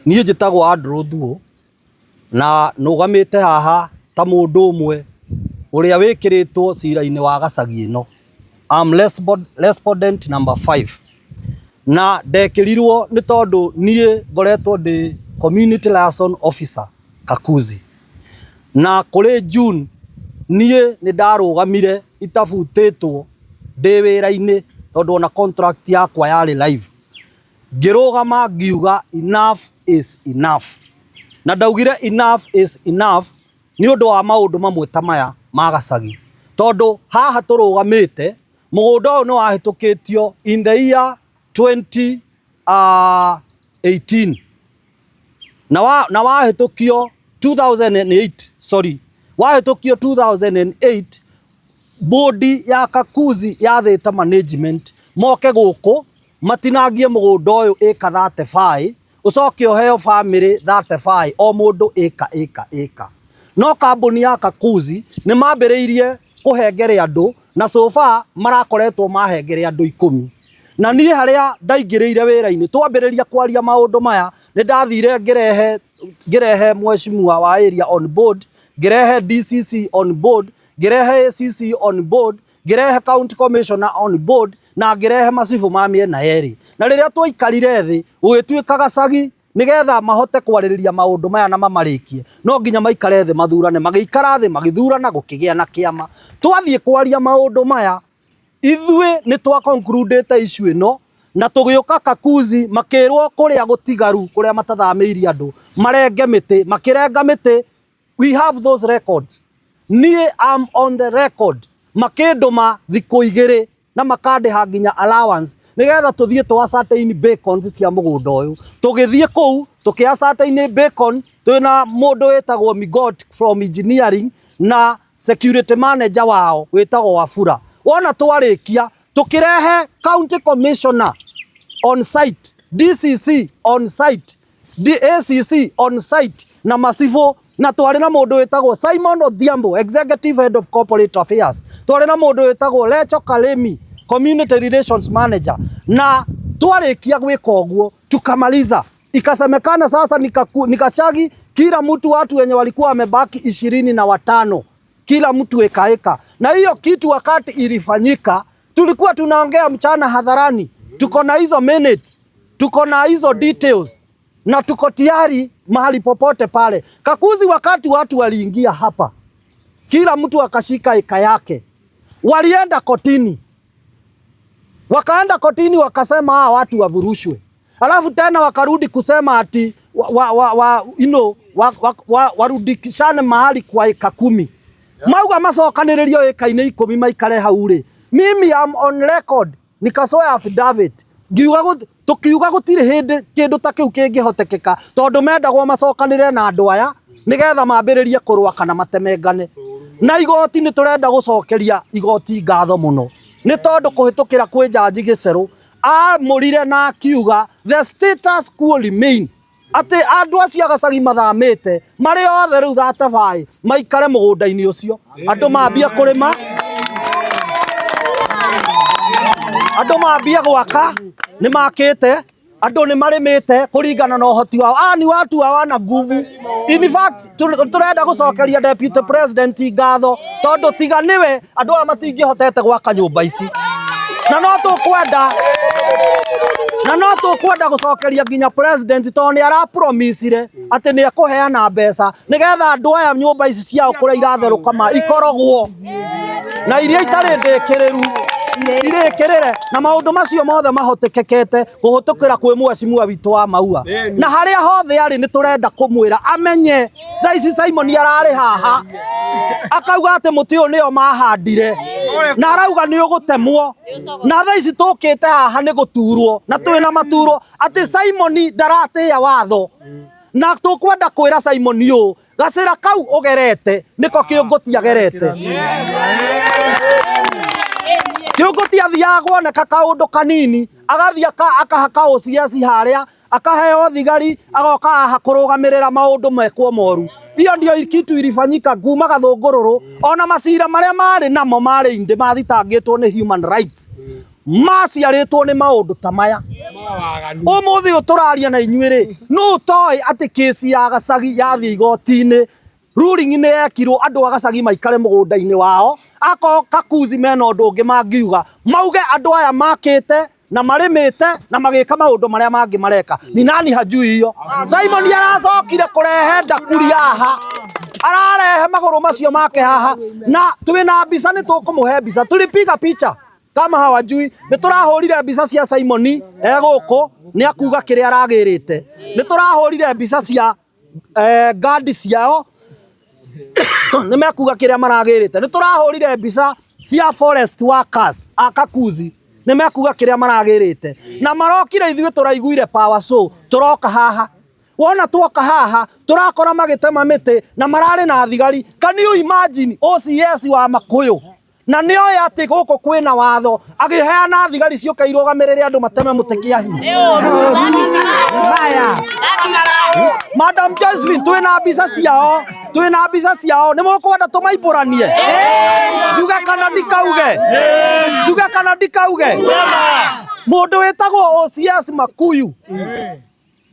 Niĩ njĩtagwo Andrew Thuo na nũgamĩte haha ta mũndũ ũmwe ũrĩa wĩkĩrĩtwo cira-inĩ wa gacagi ĩno. I'm respondent number 5. Na ndekĩrirwo nĩ tondũ niĩ ngoretwo ndĩ community liaison officer Kakuzi. Na kũrĩ June niĩ nĩ ndarũgamire itabutĩtwo ndĩ wĩra-inĩ tondũ ona contract yakwa yarĩ live. Ngĩrũgama ngiuga enough is enough. Na ndaugire enough is enough nĩ ũndũ wa maũndũ mamwe ta maya ma gacagi. Tondũ haha tũrũgamĩte mũgũnda ũyũ nĩ wahĩtũkĩtio in the year 2018 na wahĩtũkio 2008, sorry, wahĩtũkio 2008 bodi ya Kakuzi yathĩte management moke gũkũ matinangie mũgũnda ũyũ ĩka 35, ũcoke ũheo family 35, o mũndũ ĩka ĩka ĩka. No kambuni ya Kakuzi nĩ mambĩrĩirie kũhengere andũ na so far marakoretwo mahengere andũ 10. Na niĩ harĩa ndaingĩrĩire wĩra-inĩ twambĩrĩria kwaria maũndũ maya nĩ ndathire ngĩrehe mheshimiwa wa area on board, ngĩrehe DCC on board, ngĩrehe ACC on board, ngĩrehe county commissioner on board na ngĩrehe macibũ ma mĩena yerĩ. Na rĩrĩa twaikarire thĩ gũgĩtuĩka gacagi nĩgetha mahote kwarĩrĩria maũndũ maya na mamarĩkie no nginya maikare thĩ mathurane. Magĩikara thĩ magĩthurana gũkĩgĩa na kĩama. Twathiĩ kwaria maũndũ maya ithuĩ nĩ twa concludĩte issue ĩno na tũgĩũka Kakuzi makĩrwo kũrĩa gũtigaru kũrĩa matathamĩirie andũ marenge mĩtĩ, makĩrenga mĩtĩ. We have those records. Niĩ am on the record. Makĩndũma thikũ 2 na makandĩha nginya allowance nĩgetha tũthiĩ tũ ascertain bacons cia mũgũnda ũyũ. Tũgĩthiĩ kũu tũkĩ ascertain bacon twĩna mũndũ wĩtagwo Migot from engineering na security manager wao wĩtagwo Wafula. Wona twarĩkia tũkĩrehe county commissioner on site, DCC on site, ACC on site na macibũ, na twarĩ na mũndũ wĩtagwo Simon Odhiambo, executive head of corporate affairs, twarĩ na mũndũ wĩtagwo Lecho Kalemi, community relations manager. Na twarĩkia gwĩka ũguo tukamaliza, ikasemekana sasa nikachagi kila mtu, watu wenye walikuwa wamebaki 25, kila mtu eka eka. Na hiyo kitu wakati ilifanyika tulikuwa tunaongea mchana hadharani, tuko na hizo minutes, tuko na hizo details na tuko tayari mahali popote pale. Kakuzi wakati watu waliingia hapa, kila mtu akashika eka yake, walienda kotini, wakaenda kotini wakasema hawa watu wavurushwe, alafu tena wakarudi kusema ati wa, you know, warudishane mahali kwa eka 10. Mauga macokanĩrĩrio eka-inĩ 10 maikare hau rĩ. Mimi am on record nikasoa affidavit ngiuga tukiuga gũtirĩ hĩndĩ kĩndũ ta kĩu kĩngĩhotekeka tondũ mendagwo macokanĩrĩre na andũ aya nĩgetha mambĩrĩrie kũrũa kana matemengane. Na igoti nĩ tũrenda gũcokeria igoti ngatho mũno nĩ tondũ kũhĩtũkĩra kwĩ jaji Gĩcerũ amũrire na akiuga the status quo remain, atĩ andũ acio a gacagi mathamĩte marĩ othe rĩu 35 maikare mũgũnda-inĩ ũcio. Andũ mambia kũrĩma, andũ mambia gwaka, nĩ makĩte, andũ nĩ marĩmĩte kũringana na ũhoti wao. Aya ni watu hawana nguvu. In fact, tũrenda gũcokeria deputy president ngatho tondũ tiga nĩwe andũ aya matingĩhotete gwaka nyũmba ici. Na no tũkwenda gũcokeria nginya president tondũ nĩ arapromisire atĩ nĩ ekũheana mbeca nĩgetha andũ aya nyũmba ici ciao kũrĩa iratherũka ma ikorogwo na iria itarĩ ndĩkĩrĩru irĩkĩrĩre, na maũndũ macio mothe mahotekekete kũhĩtũkĩra kwĩ mheshimiwa witũ wa Maua. Na harĩa hothe arĩ nĩ tũrenda kũmwĩra amenye thaa ici Simon ararĩ haha akauga atĩ mũtĩ ũyũ nĩo mahandire na arauga nĩ ũgũtemwo, na thaa ici tũkĩte haha nĩ gũturwo na twĩna maturwo atĩ Simon ndaratĩĩa watho. Na tũkwenda kwĩra Simon ũũ, gacĩra kau ũgerete nĩko kĩũngũti agerete. Kĩũngũti athiaga kuoneka kaũndũ kanini, agathiĩ akahaka OCS harĩa, akaheo thigari, agoka haha kũrũgamĩrĩra maũndũ mekwo moru. Hiyo ndio kitu ilifanyika kuma Gathũngũrũrũ. Ona macira marĩa marĩ namo marĩ indĩ mathitangĩtwo nĩ human rights, maciarĩtwo nĩ maũndũ ta maya. Umuthi ũyũ tũraria na inyuĩ rĩ, nũ ũtoĩ atĩ kĩci ya Gacagi yathiĩ igoti-inĩ, ruling nĩ yekirwo andũ a Gacagi maikare mũgũnda-inĩ wao, akorwo Kakuzi mena ũndũ ũngĩ mangiuga, mauge andũ aya makĩte na marĩmĩte na magĩka maũndũ marĩa mangĩ mareka. Ni nani hajui hiyo? Simon aracokire kũrehe ndakuri haha, ararehe magũrũ macio make haha, na twĩna mbica, nĩ tũkũmũhe mbica, tulipiga picha kama hawajui, nĩ tũrahũrire mbica cia Simon e gũkũ nĩ akuga kĩrĩa aragĩrĩte, nĩ tũrahũrire mbica cia ngandi ciao nĩ mekuga kĩrĩa maragĩrĩte, nĩ tũrahũrire mbica cia forest workers a Kakuzi nĩ mekuga kĩrĩa maragĩrĩte, na marokire ithuĩ tũraiguire power show, tũroka haha wona tuoka haha turakora magĩtema mĩtĩ na mararĩ na thigari. Can you imagine OCS wa Makuyu na nĩ oĩ atĩ gũkũ kwĩna watho agĩheana thigari ciũke irũgamĩrĩre andũ mateme mũtĩ kĩa hinya. Madam Josephine, twĩna mbica ciao, twĩna mbica ciao, nĩ mũkwenda tũmaimbũranie? Njuge kana ndikauge? Njuge kana ndikauge? Mũndũ wĩtagwo OCS Makuyu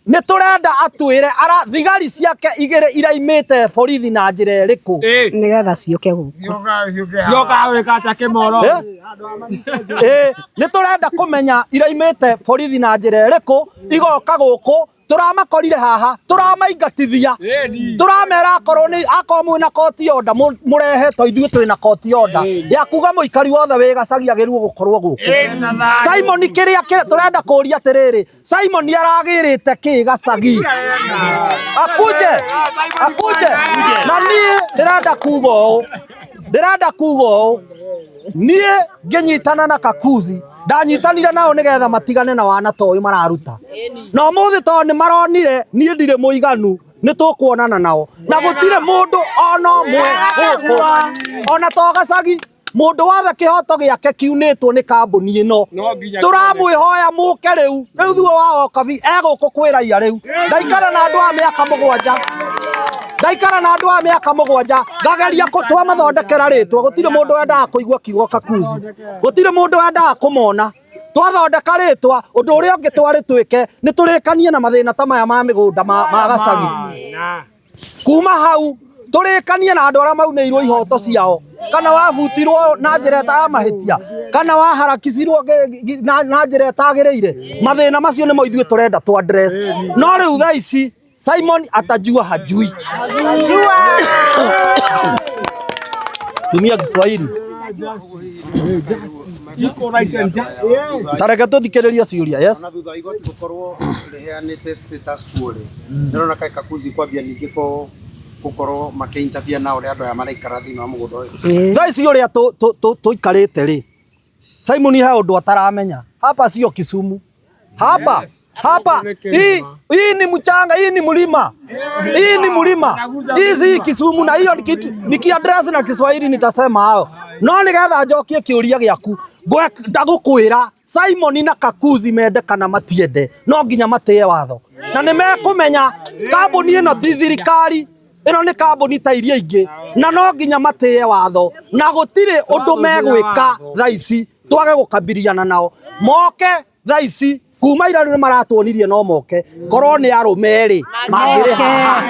nĩ tũrenda atwĩre ara thigari ciake igĩrĩ iraimĩte borithi na njĩra ĩrĩkũ. Nĩgetha ciũke gũkũ. Cioka gwĩka atĩa kĩmoro? Nĩ tũrenda kũmenya iraimĩte borithi na njĩra ĩrĩkũ igoka gũkũ, tũramakorire haha, tũramaingatithia, tũramera akorwo nĩ akorwo mwĩna court order mũrehe, to ithuĩ twĩna court order ya kuga mũikari wothe wĩ Gacagi agĩrĩirwo gũkorwo gũkũ. Simon kĩrĩa tũrenda kũria atĩrĩrĩ, Simon aragĩrĩte kĩ Gacagi? Akuje, akuje. Na niĩ ndĩrenda kuga ũũ, ndĩrenda kuga ũũ, niĩ ngĩnyitana na Kakuzi ndanyitanire nao nĩgetha matigane na wana ta ũyũ mararuta, na ũmũthĩ tondũ nĩ maronire niĩ ndirĩ mũiganu, nĩ tũkuonana nao na gũtirĩ mũndũ ona ũmwe gũkũ ona to Gacagi, mũndũ wothe kĩhoto gĩake kiunĩtwo nĩ kambuni ĩno tũramwĩhoya mũke rĩu. Rĩu thuo wa Okabi egũkũ kwĩ raia rĩu, ndaikara na andũ a mĩaka mũgwanja, ndaikara na andũ a mĩaka mũgwanja ngageria twamathondekera rĩtwa, gũtirĩ mũndũ wendaga kũigua kiugo Kakuzi, gũtirĩ mũndũ wendaga kũmona. Twathondeka rĩtwa, ũndũ ũrĩa ũngĩ twarĩ twĩke nĩ tũrĩkanie na mathĩna ta maya ma mĩgũnda ma Gacagi. Kuma hau tũrĩkanie na andũ arĩa maunĩirwo ihoto ciao, kana wabutirwo na njĩra ĩta ya mahĩtia, kana waharakicirwo na njĩra ĩtagĩrĩire, mathĩna macio nĩmo ithuĩ tũrenda tũ address. No rĩu thaa ici Simon atajua hajui. Tumia Kiswahili. Tareke tũthikĩrĩrie ciũria. Yes. Na thutha wa igoti gũkorwo rĩheanĩte status quo rĩ, ndĩrona kaĩ Kakuzi kwambia ningĩ gũkorwo makĩ-interfere na ũrĩa andũ aya maraikara thĩinĩ wa mũgũnda ũyũ. Thaa ici ũrĩa tũikarĩte rĩ, Simon he ũndũ ataramenya. Hapa sio Kisumu. Hapa, hapa, hii ni mchanga, hii ni mlima. Hii ni mlima. Hii si Kisumu, na hiyo kitu nikiaddress na Kiswahili nitasema hao. No nigetha njokie kĩũria gĩaku, ndagũkwĩra Simon na Kakuzi mende kana matiende, no nginya matĩe watho. Na nĩ mekũmenya kambuni ĩno ti thirikari, ĩno nĩ kambuni ta iria ingĩ, na no nginya matĩe watho, na gũtirĩ ũndũ megwĩka thaa ici twage gũkabiliana nao. Moke thaa ici kuma ira rĩu nĩ maratuonirie no moke, korwo nĩ arũme rĩ mangĩrĩ haha.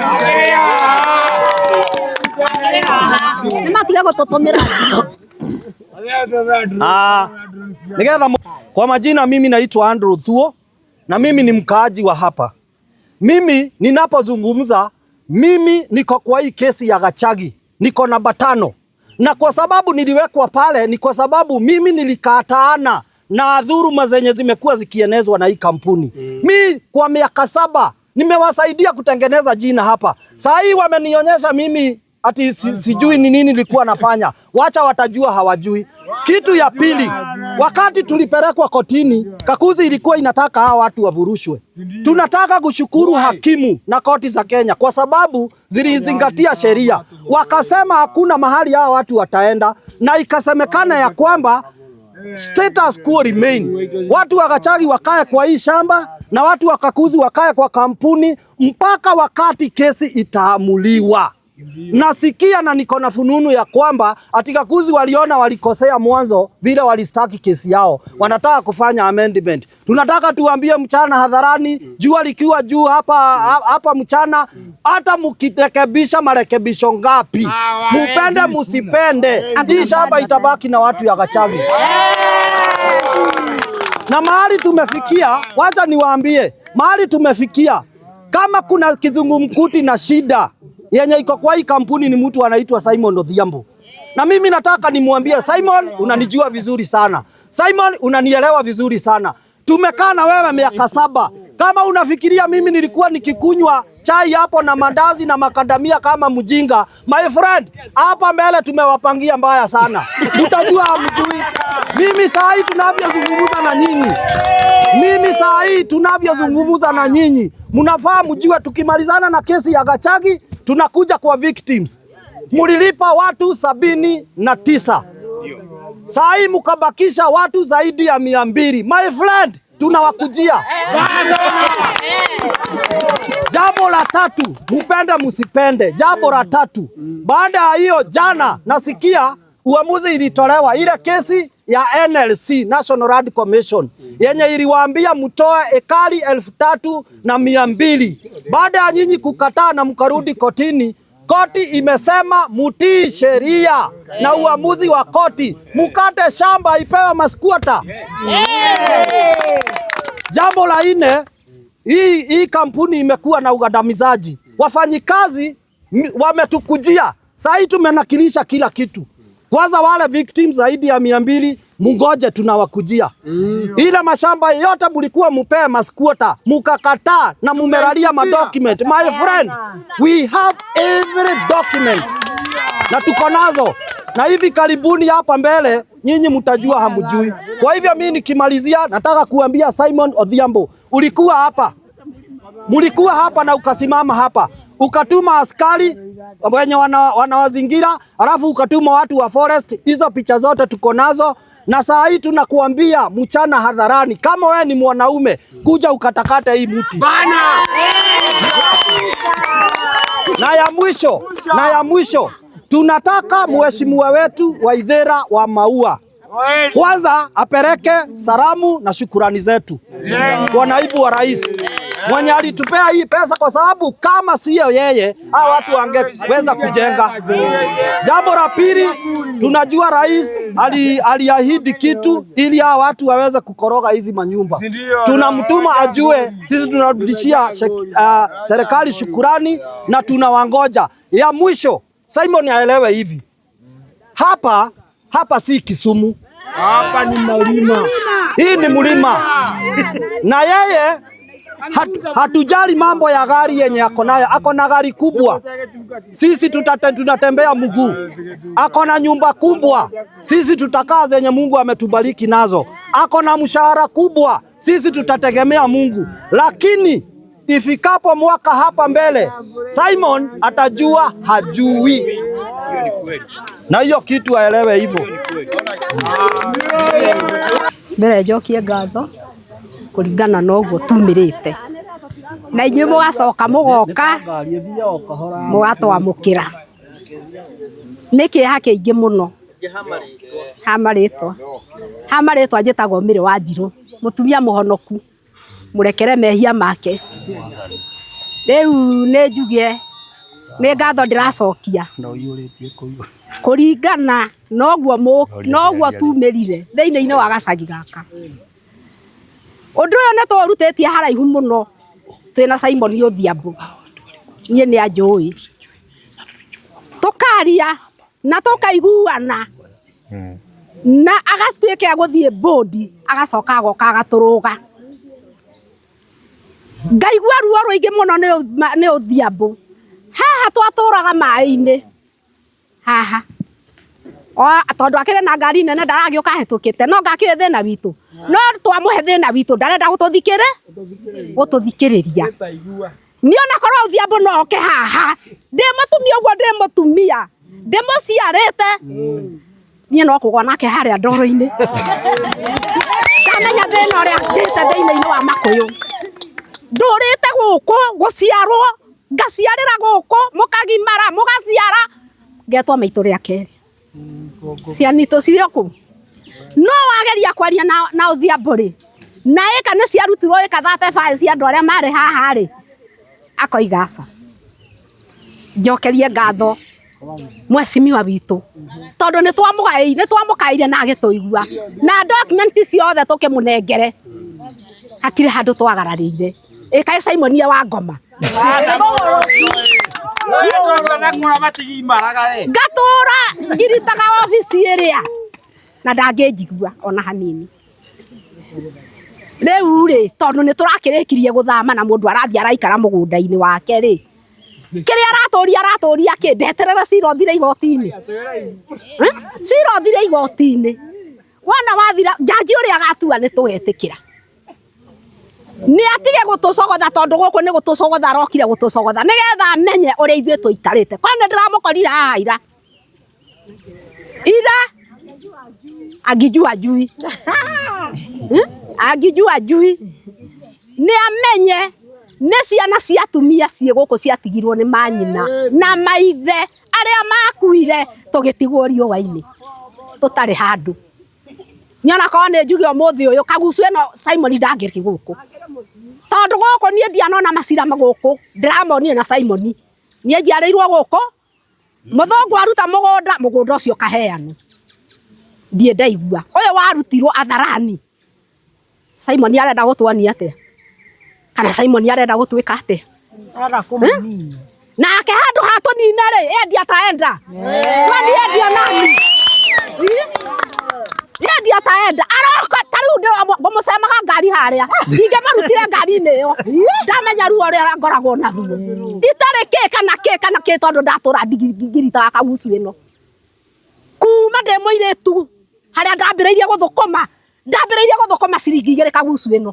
Nĩ matige gũtũtũmĩra. Nigetha kwa majina mimi naitwa Andrew Thuo na mimi ni mkaaji wa hapa. Mimi ninapozungumza, mimi niko kwa hii kesi ya Gachagi, niko namba 5. Na kwa sababu niliwekwa pale ni kwa sababu mimi nilikataana na dhuluma zenye zimekuwa zikienezwa na hii kampuni. Mi kwa miaka 7 nimewasaidia kutengeneza jina hapa. Saa hii wamenionyesha mimi ati sijui ni nini nilikuwa nafanya. Wacha watajua hawajui. Kitu ya pili, wakati tulipelekwa kotini, Kakuzi ilikuwa inataka hawa watu wavurushwe. Tunataka kushukuru hakimu na koti za Kenya kwa sababu zilizingatia sheria. Wakasema hakuna mahali hawa watu wataenda, na ikasemekana ya kwamba status quo remain. Watu wa Gachagi wakae kwa hii shamba na watu wa Kakuzi wakae kwa kampuni mpaka wakati kesi itaamuliwa. Nasikia na niko na fununu ya kwamba ati Kakuzi waliona walikosea mwanzo vile walistaki kesi yao, wanataka kufanya amendment. Tunataka tuambie mchana hadharani, jua likiwa juu hapa hapa mchana, hata mkirekebisha marekebisho ngapi, mupende musipende, hii shamba itabaki na watu ya Gachagi. Na mahali tumefikia, wacha niwaambie, mahali tumefikia, kama kuna kizungumkuti na shida yenye iko kwa hii kampuni ni mtu anaitwa Simon Odhiambo. Na mimi nataka nimwambie Simon, unanijua vizuri sana. Simon, unanielewa vizuri sana. Tumekaa na wewe miaka 7. Kama unafikiria mimi nilikuwa nikikunywa chai hapo na mandazi na makadamia kama mjinga, my friend, hapa mbele tumewapangia mbaya sana. Mtajua hamjui. Mimi saa hii tunavyozungumza na nyinyi, mimi saa hii tunavyozungumza na nyinyi, mnafaa mjue tukimalizana na kesi ya Gachagi tunakuja kwa victims. Mulilipa watu 79. Saa hii mkabakisha watu zaidi ya 200. My friend, tunawakujia. Jambo la tatu, mupende musipende. Jambo la tatu, baada ya hiyo, jana nasikia uamuzi ilitolewa ile kesi ya NLC, National Land Commission, yenye iliwaambia mtoe ekari 3,200. Baada ya nyinyi kukataa na mkarudi kotini, koti imesema mutii sheria na uamuzi wa koti, mukate shamba ipewe masquatter. Jambo la nne, hii kampuni imekuwa na ugandamizaji. Wafanyikazi wametukujia. Saa hii tumenakilisha kila kitu. Kwanza wale victims zaidi ya 200, mungoje tunawakujia. Ile mashamba yote mulikuwa mupee masquatter, mukakataa na mumeralia madocument. My friend, we have every document na tuko nazo, na hivi karibuni hapa mbele nyinyi mtajua hamjui. Kwa hivyo mimi nikimalizia, nataka kuambia Simon Odhiambo, ulikuwa hapa, mulikuwa hapa na ukasimama hapa, ukatuma askari wenye wanawazingira, alafu ukatuma watu wa forest. Hizo picha zote tuko nazo, na saa hii tunakuambia mchana hadharani, kama wewe ni mwanaume, kuja ukatakate hii mti. Na ya mwisho, tunataka mheshimiwa wetu Waithera wa Maua kwanza apeleke salamu na shukurani zetu kwa naibu wa rais mwenye alitupea hii pesa, kwa sababu kama siyo yeye hawa watu wangeweza kujenga. Jambo la pili, tunajua rais aliahidi kitu ili hawa watu waweze kukoroga hizi manyumba. Tunamtuma ajue sisi tunarudishia serikali shukurani na tunawangoja. Ya mwisho, Simon aelewe hivi, hapa si Kisumu, Hapa ni mlima. Hii ni mlima, na yeye hatujali mambo ya gari yenye ako nayo. Ako na gari kubwa, sisi tunatembea mguu. Ako na nyumba kubwa, sisi tutakaa zenye Mungu ametubariki nazo. Ako na mshahara kubwa, sisi tutategemea Mungu. Lakini ifikapo mwaka hapa mbele, Simon atajua hajui, na hiyo kitu aelewe hivyo. Mbere njokie ngatho kũringana na ũguo tumĩrĩte na inyuĩ mũgacoka mũgoka mũgatwamũkĩra nĩ kĩeha kĩingĩ mũno. Ha marĩtwa, ha marĩtwa, njĩtagwo Mĩrĩ wa Njirũ, mũtumia mũhonoku, mũrekere mehia make. Rĩu nĩ njuge nĩ ngatho ndĩracokia kũringana noguo noguo tumĩrire thĩinĩ-inĩ wa gacagi gaka. Ũndũ ũyũ nĩ tũũrutĩtie haraihu mũno twĩna Simon Odhiambo, niĩ nĩ anjũĩ, tũkaria na tũkaiguana na agatuĩke a gũthiĩ bũndi, agacoka agoka agatũrũga. Ngaigua ruo rũingĩ mũno nĩ Odhiambo. Haha twatũraga maĩ-inĩ haha o tondũ akĩrĩ na ngari nene, ndaragĩũka ahĩtũkĩte, no ngakĩũĩ thĩna witũ, no twamũhe thĩna witũ ndarenda gũtũthikĩrĩria. Niĩ ona korwo Odhiambo no oke haha, ndĩ mũtumia ũguo, ndĩ mũtumia ndĩmũciarĩte, niĩ no kũgwa nake harĩa ndoro-inĩ. Ndamenya thĩna ũrĩa ndĩte thĩinĩ-inĩ wa Makũyũ, ndũrĩte gũkũ gũciarwo. Ngaciarĩra gũkũ, mũkagimara, mũgaciara, ngetwo maitũ rĩa kerĩ. Ciana itũ cirĩ o kũu. No wageria kwaria na Odhiambo rĩ, na ĩka nĩ ciarutirwo ĩka 35 cia andũ arĩa marĩ haha rĩ, akoiga aca. Njokerie ngatho mwecimiwa witũ tondũ nĩ twamũgaĩire, nĩ twamũkaĩire na agĩtũigua, na document ciothe tũkĩmũnengere, hatirĩ handũ twagararĩire. Ĩkaĩ Simon ye wa ngoma. Ngatũra ngiritaga obici ĩrĩa na ndangĩnjigua ona hanini. Rĩu rĩ, tondũ nĩ tũrakĩrĩkirie gũthama na mũndũ arathiĩ araikara mũgũnda-inĩ wake rĩ, kĩrĩa aratũria aratũria kĩ? Ndeterere cira ũthire igoti-inĩ. Cira ũthire igoti-inĩ. Wona wathira, njanji ũrĩa agatua nĩ tũgetĩkĩra. Nĩ atige gũtũcogotha tondũ gũkũ nĩ gũtũcogotha arokire gũtũcogotha nĩgetha amenye ũrĩa ithuĩ tũikarĩte. Kwani nĩ ndĩramũkorire haha ira. Ira angijua ajui. Angijua ajui. Nĩ amenye nĩ ciana cia atumia ciĩ gũkũ ciatigirwo nĩ manyina na maithe arĩa makuire tũgĩtigwo riũa-inĩ tũtarĩ handũ. Niĩ ona korwo nĩ njuge ũmũthĩ ũyũ kagucu ĩno Simon ndangĩrĩ gũkũ tondũ gũkũ niĩ ndianona macira gũkũ ndĩramonire na Simon. Niĩ njiarĩirwo gũkũ mũthũngũ aruta mũgũnda mũgũnda ũcio ũkaheanwo ndirĩ ndaigua ũyũ warutirwo atharani. Simon arenda gũtuonia atĩa? Kana Simon arenda gũtwĩka atĩa? Arenda kũmũnina. Nake handũ ha tũnine rĩ, endi ataenda. Kwani endio nani? Endi ataenda. Aroka ta rĩu ngũmũcemaga ngari harĩa. Ingĩmarutire ngari-inĩ ĩyo. Ndamenya ruo rũrĩa ngoragwo naruo. Itarĩ kĩ kana kĩ kana kĩ tondũ ndatũra ngiritaga kagucu ĩno. Kuma ndĩ mũirĩtu harĩa ndambĩrĩirie gũthũkũma ndambĩrĩirie gũthũkũma ciringi igĩrĩ kagucu ĩno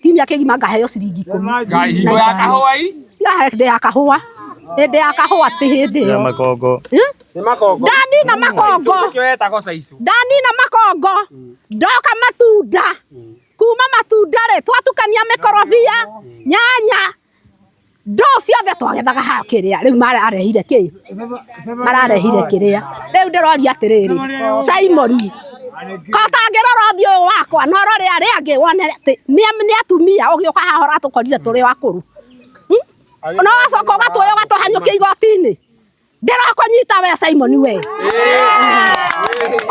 kiumia kĩgima ngaheo ciringi ikũmi. Hingo ya kahũa i? Ya hĩndĩ ya kahũa, hĩndĩ ya kahũa ti hĩndĩ ĩyo. Makongo. Nĩ makongo. Ndanina makongo. Nĩkĩo etagwo caicũ. Ndanina makongo. Ndoka matunda. Kuma matunda rĩ, twatukania mĩkorobia, nyanya, ndoo ciothe twagethaga haha kĩrĩa. Rĩu mararehire kĩ? Mararehire kĩrĩa. Rĩu ndĩroria atĩrĩrĩ, Simon, ko ũtangĩrora ũthiũ ũyũ wakwa na ũrore arĩa angĩ wone atĩ nĩ atumia ũgĩũka haha ũratũkorire tũrĩ o akũrũ. Na ũgacoka ũgatuoya ũgatũhanyũkia igoti-inĩ. Ndĩrakũnyita we Simon we.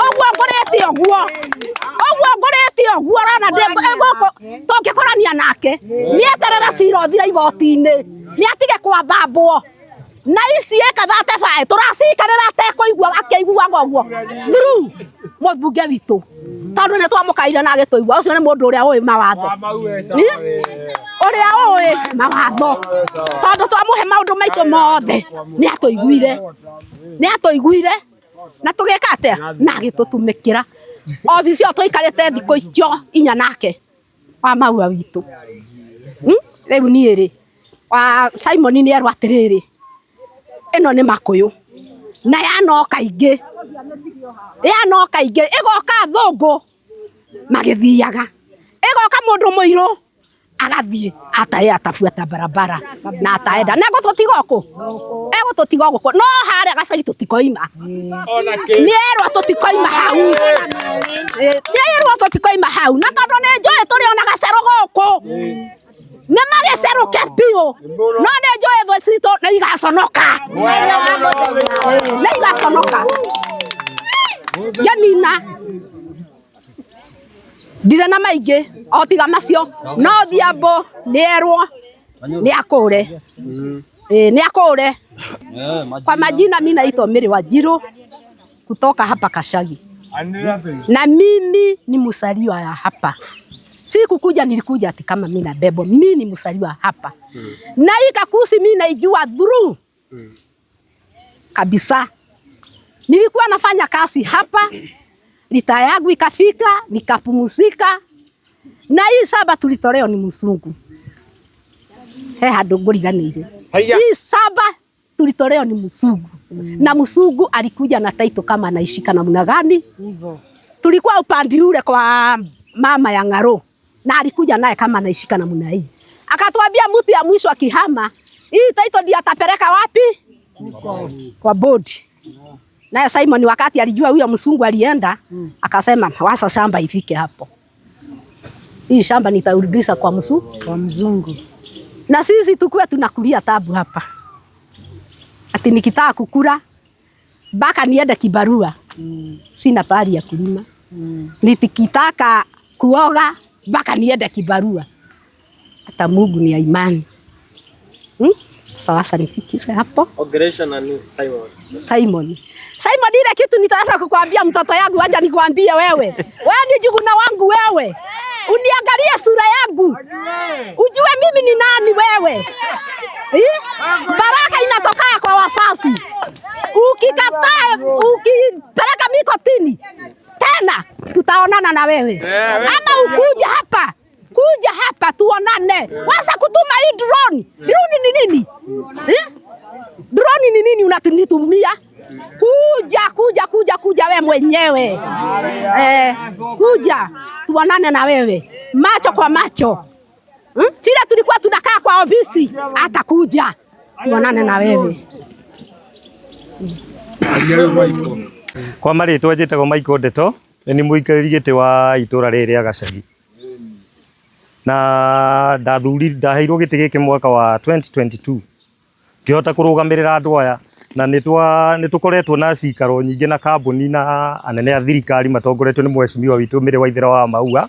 Ũguo ngũrĩte ũguo. Ũguo ngũrĩte ũguo ũrona ndĩ gũkũ tũngĩkorania nake. Nĩeterere cira ũthire igoti-inĩ. Nĩatige kwambambwo. Na ici ĩka thate bae tũracikarĩra atekũigua akĩiguaga ũguo. Through mũmbunge witũ. Tondũ nĩ twamũkaire na agĩtũigua. Ũcio nĩ mũndũ ũrĩa ũĩ mawatho. Ũrĩa ũĩ mawatho. Tondũ twamũhe maũndũ maitũ mothe nĩ atũiguire. Nĩ atũiguire na tũgĩka atĩa? Na agĩtũtumĩkĩra. Obici ĩyo tũikarĩte thikũ icio inya nake wa maua witũ. Rĩu niĩ rĩ, Simon nĩ erwo atĩrĩrĩ, ĩno nĩ makũyũ na yanoka ingĩ, yanoka ingĩ ĩgoka athũngũ magĩthiaga, ĩgoka mũndũ mũirũ agathiĩ ataye atabuata barabara na ataenda na egũtũtiga o kũ? Egũtũtiga o gũkũ no harĩa gacagi tũtikoima. Nĩerwo tũtikoima hau. Nĩerwo tũtikoima hau na tondũ nĩ njũĩ tũrĩ ona gacerũ gũkũ nĩ magĩcerũke biũ no nĩ njũĩ thũ citũ nĩ igaconoka, nĩ igaconoka. Ngĩnina ndirĩ na maingĩ o tiga macio no Odhiambo nĩerwo nĩ akũre, nĩ akũre. Kwa majina mimi naitwa Mary Wanjiru kutoka hapa Kashagi na mimi ni mzaliwa ya hapa. Sikukuja, nilikuja ati kama mimi nabebwa. Mimi ni mzaliwa hapa na hii Kakusi mimi naijua through kabisa. Nilikuwa nafanya kazi hapa, lita yangu ikafika, nikapumzika. Na hii saba tulitolewa ni mzungu. He handũ ngũriganĩire. Hii saba tulitolewa ni mzungu. Na mzungu alikuja na title kama anaishika namna gani? Tulikuwa upande ule kwa mama ya Ng'aro. Na alikuja naye kama anaishika namna hii. Akatuambia mtu ya mwisho akihama Hii title ndio atapeleka wapi? Kwa board. Naye Simon wakati alijua huyo msungu alienda, akasema wasa shamba ifike hapo. Hii shamba nitaurudisha kwa msungu. Kwa mzungu. Na sisi tukue tunakulia tabu hapa. Ati nikitaka kukula mpaka niende kibarua. Sina pahali ya kulima. Nikitaka kuoga mpaka niende kibarua. Hata Mungu ni ya imani. Sasa nifikishe hapo. Ongelesha nani Simon. Simon. Simon, ile kitu nitaweza kukuambia mtoto yangu, acha nikuambie wewe. Wewe ni juguna wangu wewe. Uniangalie sura yangu. Ujue mimi ni nani wewe. Baraka inatoka kwa wasasi. Ukikataa, ukipeleka mimi kotini tena tutaonana na wewe. Ama ukuja hapa. Kuja hapa tuonane. Wacha kutuma hii drone. Drone ni nini? Drone ni nini unatunitumia? Kuja kuja kuja kuja wewe mwenyewe. Kuja tuonane na wewe macho kwa macho. Vile tulikuwa tunakaa kwa ofisi, atakuja tuonane na wewe. Kwa marĩtwa njĩtagwo Michael Ndeto, nĩ mũikarĩri gĩtĩ wa itũra rĩrĩ rĩa Gacagi. Na ndaheirwo gĩtĩ gĩkĩ mwaka wa 2022 ngĩhota kũrũgamĩrĩra andũ aya, na nĩ tũkoretwo na cikaro nyingĩ na kambuni na anene a thirikari matongoretio nĩ mheshimiwa witũ Mĩrĩ Waithera wa Maua,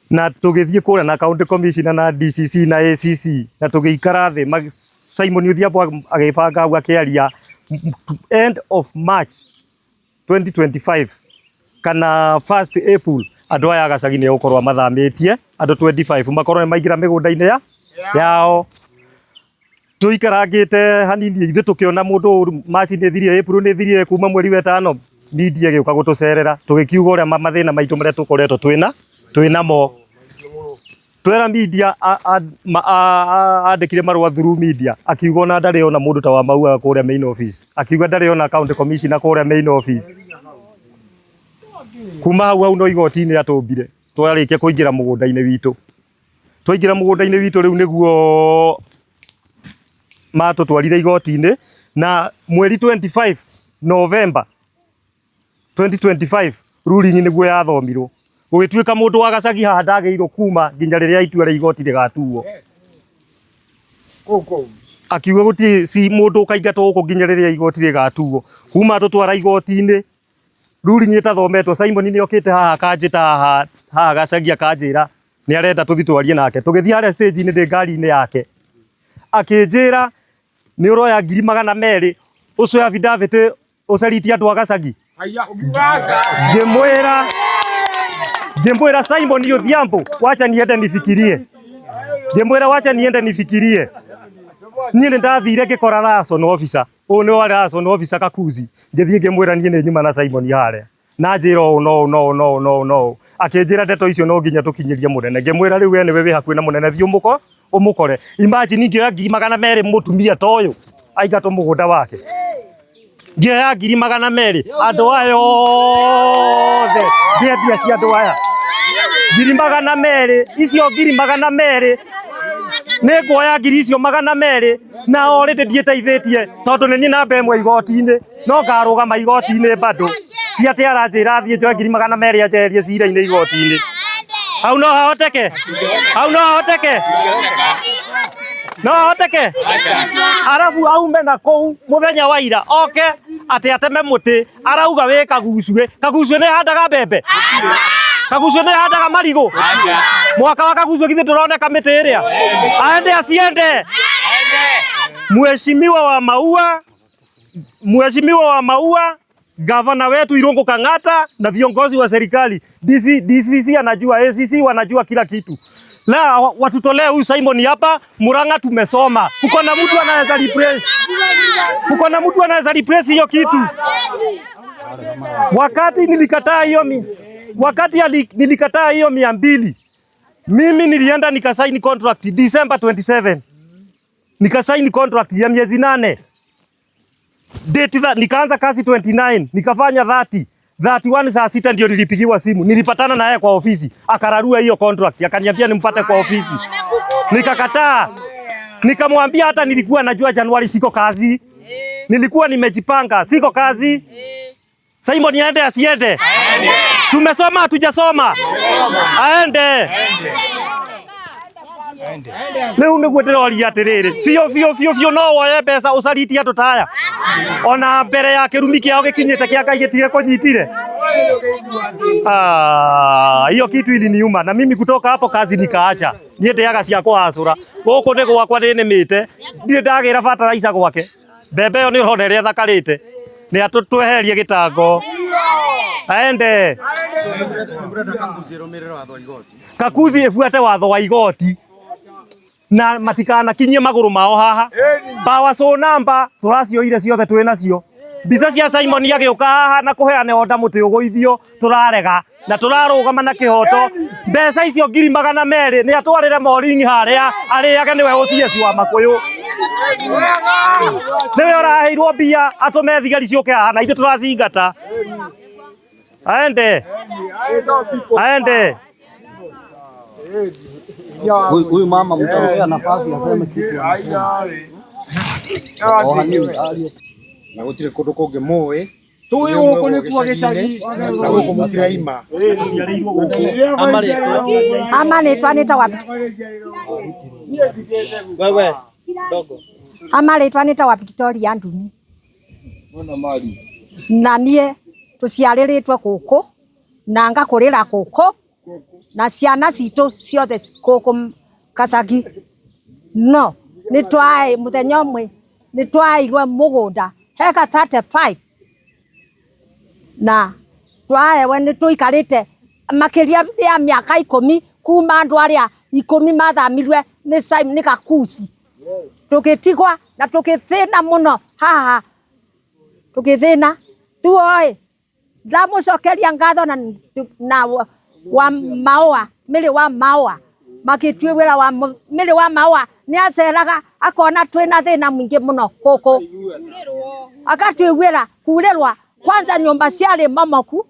na tũgĩthiĩ kũrĩa na county commissioner na DCC na ACC, na tũgĩikara thĩ. Simon Odhiambo agĩbanga hau akĩaria end of March 2025 kana 1st April andũ aya a Gacagi nĩ gũkorwo mathamĩtie andũ 25 makorwo nĩ maingĩra mĩgũnda-inĩ yao. Tũikarangĩte hanini ithuĩ tũkĩona mũndũ March nĩ thirire, April nĩ thirire, kuma mweri wa ĩtano media ĩgĩũka gũtũcerera, tũgĩkiuga ũrĩa mathĩna maitũ marĩa tũkoretwo twĩnamo. Twera media andĩkire marũa through media akiuga ona ndarĩ ona mũndũ ta wa Maua kũrĩa main office, akiuga ndarĩ ona county commissioner kũrĩa main office. Kuma hau hau no igoti-inĩ atũmbire twarĩkia kũingĩra mũgũnda-inĩ witũ. Twaingĩra mũgũnda-inĩ witũ rĩu nĩguo matũtwarire igoti-inĩ, na mweri 25 November 2025 ruling nĩguo yathomirwo. Gũgĩtuĩka mũndũ wa Gacagi haha ndagĩrĩirwo kuma nginya rĩrĩa itua rĩa igoti rĩgatuo. Akiuga gũtirĩ si mũndũ ũkaingatwo gũkũ nginya rĩrĩa igoti rĩgatuo. Kuma tũtwara igoti-inĩ ruling ĩtathometwo, Simon nĩ okĩte haha akanjĩta haha haha Gacagi akanjĩra nĩ arenda tũthiĩ twarie nake. Tũgĩthiĩ harĩa stage-inĩ ndĩ ngari-inĩ yake, akĩnjĩra nĩ ũroya 200,000 ũcoe affidavit ũceritie andũ a Gacagi. Ngĩmwĩra Simon Odhiambo, wacha niende nifikirie. Ngĩmwĩra wacha niende nifikirie. Niĩ nĩ ndathire ngĩkora liaison officer, ũyũ nĩ wa liaison officer Kakuzi. Ngĩthiĩ ngĩmwĩra niĩ nĩ nyuma na Simon harĩa, na njĩra ũũ no no no no no, akĩnjĩra ndeto icio no nginya tũkinyĩrie mũnene. Ngĩmwĩra rĩu we nĩwe wĩ hakuhĩ na mũnene, thiĩ ũmũkore. Imagine ngĩoya 200,000 mũtumia ta ũyũ aingatwo mũgũnda wake. Ngĩoya 200,000 andũ aya othe ngĩendia cia andũ aya 200,000, icio 200,000 nĩ nguoya 200,000 na already ndiĩteithĩtie tondũ nĩ niĩ namba ĩmwe igoti-inĩ, no ngarũgama igoti-inĩ bado. Ti atĩ aranjĩra thiĩ njoe 200,000 anjeherie cira-inĩ igoti-inĩ. Hau no hahoteke? Hau no hahoteke? No hahoteke? Arabu aume na kũu mũthenya wa ira oke atĩ ateme mũtĩ arauga wĩ Kagucue. Kagucue nĩ handaga mbembe? Kagucue nĩ handaga marigũ? Mwaka wa Kagucue githĩ ndũroneka mĩtĩ ĩrĩa? Aende asiende? Mheshimiwa wa Maua, Mheshimiwa wa Maua, gavana wetu Irungu Kang'ata na viongozi wa serikali, DCC anajua, ACC wanajua kila kitu. La watutolee huyu Simon hapa. Murang'a tumesoma. Kuko na mtu anaweza replace. Kuko na mtu anaweza replace hiyo kitu. Wakati nilikataa hiyo nilikataa hiyo 200. Mimi nilienda nikasaini contract December 27. Nikasaini contract ya miezi 8. Date that nikaanza kazi 29, nikafanya 30. 31 saa 6 ndio nilipigiwa simu. Nilipatana na yeye kwa ofisi, akararua hiyo contract, akaniambia nimpate kwa ofisi. Nikakataa. Nikamwambia hata nilikuwa najua Januari siko kazi. Nilikuwa nimejipanga, siko kazi. Simon aende asiende? Tumesoma hatujasoma? Aende. Rĩu nĩguo ndĩroria atĩrĩrĩ, biũ biũ biũ biũ, no woye mbeca ũcaritie andũ ta aya ona mbere ya kĩrumi kĩao gĩkinyĩte kĩa Ngai gĩtige kũnyitire? Ah, hiyo kitu iliniuma na mimi kutoka hapo kazi nikaacha. Niĩ ndĩaga cia kũhacũra gũkũ nĩ gwakwa nĩnĩmĩte, ndirĩ ndagĩra bataraica gwake. Mbembe ĩyo nĩ ũrona ĩrĩa ĩthakarĩte, nĩ atũtweherie gĩtango aende. Mũrenda Kakuzi ĩrũmĩrĩre watho wa igoti. Kakuzi ĩbuate watho wa igoti na matikanakinyie magũrũ mao haha. Power so number tũracioire ciothe twĩ nacio. Mbica cia Simon agĩũka haha na kũheana order mũtĩ ũgũithio tũrarega na tũrarũgama na kĩhoto. Mbeca icio 200,000 nĩ atwarĩre Maureen harĩa arĩage, nĩwe OCS wa Makũyũ, nĩwe ũraheirwo mbia atũme thigari ciũke haha na ithuĩ tũracingata. Aende, aende. Huyu mama mtampea nafasi aseme kitu anasema. Na gũtirĩ kũndũ kũngĩ mũĩ. Tũĩ gũkũ nĩkuo gĩcagi. Na gũkũ mũtiraima. Ama nĩtwa nĩtagwa Wewe dogo. Ama rĩtwa nĩtagwa Victoria Ndumi, na niĩ tũciarĩrĩtwe gũkũ na ngakũrĩra gũkũ na ciana citũ ciothe gũkũ Gacagi. No nĩtwaĩ mũthenya ũmwe nĩtwairwe mũgũnda heka 35 na twaewe nĩtũikarĩte makĩria ya mĩaka 10 kuma andũ arĩa 10 mathamirwe nĩ Simon nĩ Kakuzi. Tũgĩtigwa na tũgĩthĩna mũno haha, tũgĩthĩna tuoĩ ndamũcokeria ngatho na wa maũa mĩrĩ wa maũa makĩtuĩra wa mĩrĩ wa maũa nĩ aceraga akona twĩna thĩna mũingĩ mũno gũkũ, akatuĩra kurĩrwa kwanza nyũmba ciarĩ momoku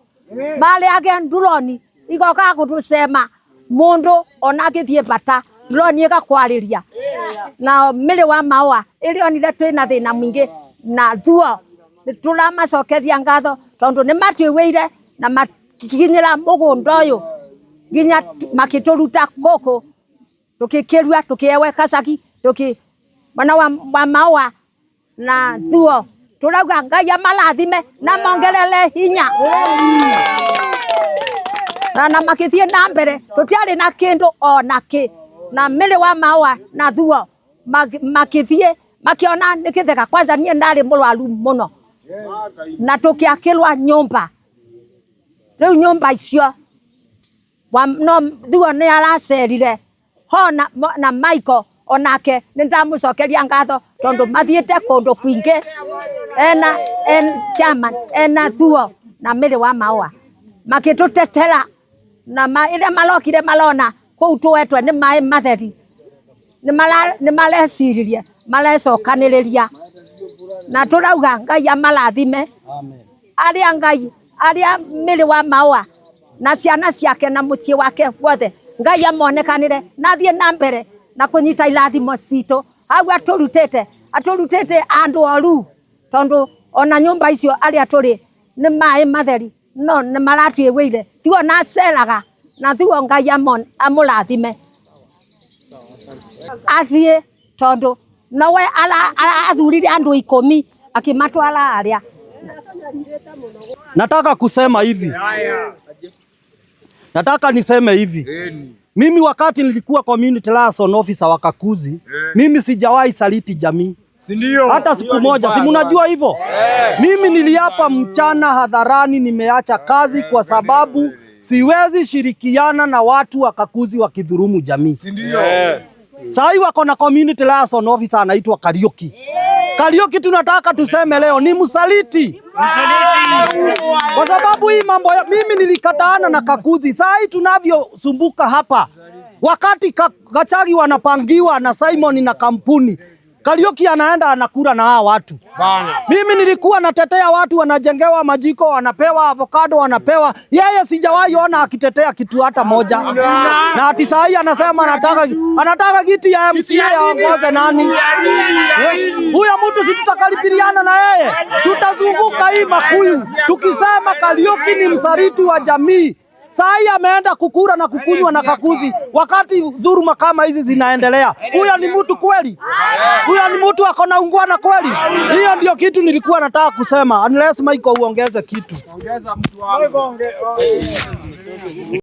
marĩage nduroni igoka gũtũcema mũndũ ona agĩthiĩ bata nduroni ĩgakwarĩria. Na mĩrĩ wa maũa ĩrĩa onire twĩna thĩna mũingĩ na thuo nĩtũramacokeria ngatho tondũ nĩmatuĩwĩire na makinyĩra mũgũnda ũyũ nginya makĩtũruta gũkũ tũkĩkĩrua tũkĩewe Gacagi tũkĩ mwana wa maũa na thuo tũrauga Ngai amarathime na mongerere hinya na makĩthiĩ na mbere tũtiarĩ na kĩndũ ona kĩ na mĩrĩ wa maũa na thuo makĩthiĩ makĩona nĩ kĩtheka. Kwanza niĩ ndarĩ mũrwaru mũno na tũkĩakĩrwa nyũmba rĩu nyũmba icio no thuo nĩ aracerire ho na Michael onake nĩ ndamũcokeria ngatho tondũ mathiĩte kũndũ kwingĩ ena chairman ena thuo na mĩrĩ wa maũa makĩtũtetera na ĩrĩa marokire marona kũu tũetwe nĩ maĩ matheri nĩ mareciririe marecokanĩrĩria na tũrauga Ngai amarathime arĩa Ngai arĩa mĩrĩ wa maũa na ciana ciake na mũciĩ wake wothe Ngai amonekanĩre na athiĩ na mbere na kũnyita irathimo citũ hau atũrutĩte andũ oru tondũ ona nyũmba icio arĩa tũrĩ nĩ maĩ matheri no nĩ maratuĩwĩire thuo na aceraga na thuo Ngai amũrathime athiĩ tondũ nowe athurire andũ 10 akĩmatwara arĩa. Nataka kusema hivi. Nataka niseme hivi. Mimi wakati nilikuwa community liaison officer wa Kakuzi, mimi sijawahi saliti jamii. Si ndio? Hata siku moja, si mnajua hivyo? Mimi niliapa mchana hadharani nimeacha kazi kwa sababu siwezi shirikiana na watu wa Kakuzi wakidhurumu jamii. Si ndio? Sasa wako na community liaison officer anaitwa Kariuki. Kariuki tunataka tuseme leo ni msaliti. Kwa sababu hii mambo ya, mimi nilikataana na Kakuzi. Sasa hii tunavyosumbuka hapa, wakati Gachagi wanapangiwa na Simon na kampuni, Kariuki anaenda anakula na hawa watu. Mimi nilikuwa natetea watu wanajengewa majiko, wanapewa avocado, wanapewa. Yeye sijawahi ona akitetea kitu hata moja. Na ati saa hii anasema anataka kiti ya MCA aongoze nani? Huyo mtu si tutakaribiriana na yeye, tutazunguka hii Makuyu tukisema Kariuki ni msaliti wa jamii. Saa hii ameenda kukura na kukunywa na Kakuzi wakati dhuluma kama hizi zinaendelea. Huyo ni mtu kweli? Huyo ni mtu ako na ungwana kweli? Hiyo ndio kitu nilikuwa nataka kusema, unless Michael uongeze kitu.